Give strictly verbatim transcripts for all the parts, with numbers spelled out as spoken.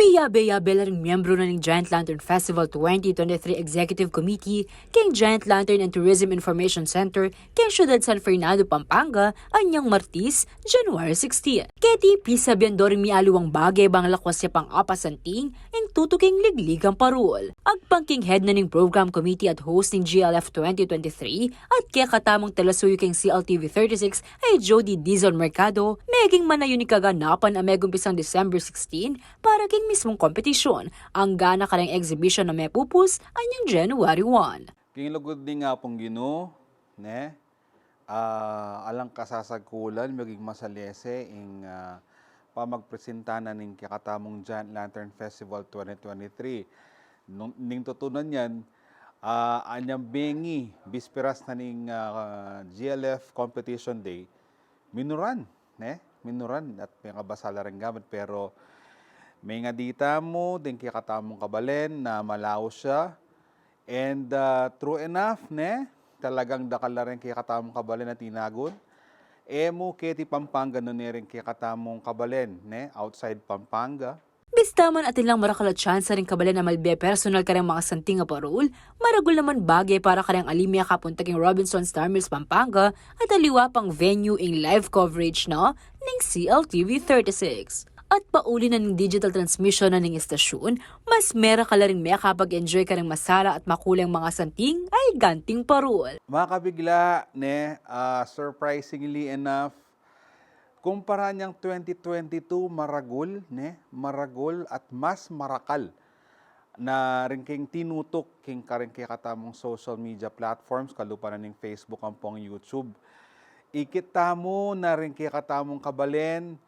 Miyabe-yabe la ring miyembru na ning Giant Lantern Festival twenty twenty-three Executive Committee keng Giant Lantern and Tourism Information Center keng Syudad San Fernando, Pampanga, anyang Martis, January sixteen. Keti pisabian do ring mialiwang bage bang lakwas ya pang apasanting ing tutuking ligligang parul. Agpang king head na ning program committee at host ning G L F twenty twenty-three at kekatamung talasuyu keng C L T V thirty-six a i Jody Dizon Mercado, meging manayun ing kaganapan a megumpisang December sixteen para king mismung kompetisyon, angga na kareng exhibition a mepupus anyang January one. King lugud ning Apung Ginu, ne? Ah, alang kasasagkulan, maging masalese ing, ah, pamagpresenta na ning kekatamung Giant Lantern Festival twenty twenty-three. Nung, ning tutunan yan, ah, anyang bengi, bisperas na ning, ah, G L F Competition Day, minuran, ne? Minuran at mekabasa la ring gamit, pero mengadita mu ding kekatamung kabalen na malaus ya. And, ah, true enough, ne? Talagang dakal la ring kekatamung kabalen a tinagun. E mu keti Pampanga nune ring kekatamung kabalen, ne? Outside Pampanga. Bista man atin lang marakal a tsansa ring kabalen a malbe personal kareng makasanting a parul, maragul naman bage para kareng ali miyakapunta king Robinson Star Mills Pampanga at aliwa pang venue ing live coverage na ning C L T V thirty-six. At pauli na ning digital transmission na ning istasyun, mas merakal la ring mekapag-enjoy kareng masala at makuleng makasanting a iganting parul. Makabigla, ne, ah, surprisingly enough, kumpara niyang twenty twenty-two, maragul, ne? Maragul at mas marakal na rin king tinutuk king karing kekatamung social media platforms, kalupa na ning Facebook ampong YouTube. Ikit tamu na rin kekatamung kabalen,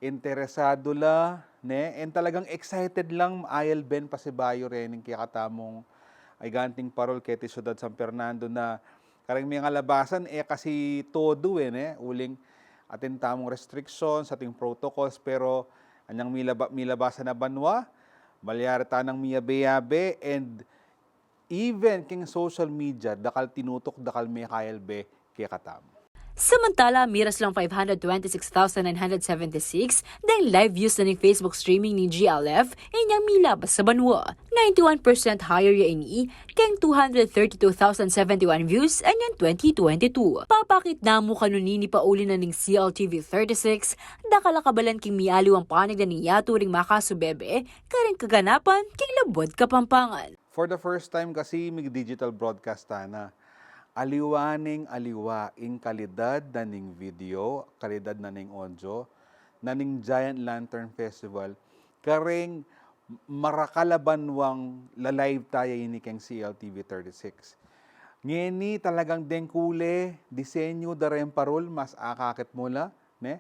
interesado la, ne? And talagang excited lang, ayal ben pasibayu rin ning kekatamung iganting parul keti Syudad San Fernando na karing mengalabasan, e kasi todo, e, ne? Uling atin tamung restrictions, ating protocols, pero anyang milaba-, milabasan a banwa, malyari tanang miyabe-yabe, and even king social media, dakal tinutuk, dakal mekayalbe kekatamu. Samantala, miras lang five hundred twenty-six thousand nine hundred seventy-six deng live views na ning Facebook streaming ning G L F inyang milabas a banwa. Ninety-one percent higher ya ini keng two hundred thirty-two thousand seventy-one views anyang twenty twenty-two. Papakit namu kanuni ini pauli na ning C L T V thirty-six, dakal a kabalen king mialiwang panig na ning yatu ring makasubebe kareng kaganapan king lubud Kapampangan. For the first time kasi, mig-digital broadcast tana. Aliwa ning aliwa ing kalidad na ning video, kalidad na ning audio, na ning Giant Lantern Festival, kareng marakal a banwang la-live taya ini keng C L T V thirty-six. Ngeni talagang deng kule, disenyu da reng parul, mas akakit mu la, ne?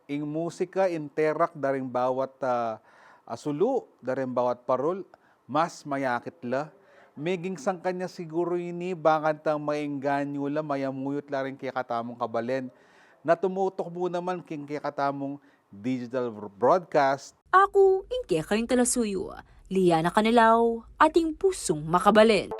Ing musika, interak da ring bawat, ah, ah, sulu, da ring bawat parul, mas mayakit la. Meging sangkanya siguru ini, bakanta maengganyu la, mayamuyut la ring kekatamung kabalen na tumutuk mu naman king kekatamung digital br-, broadcast. Aku ing kekayung talasuyu, Liana Canelao, ating pusung makabalen.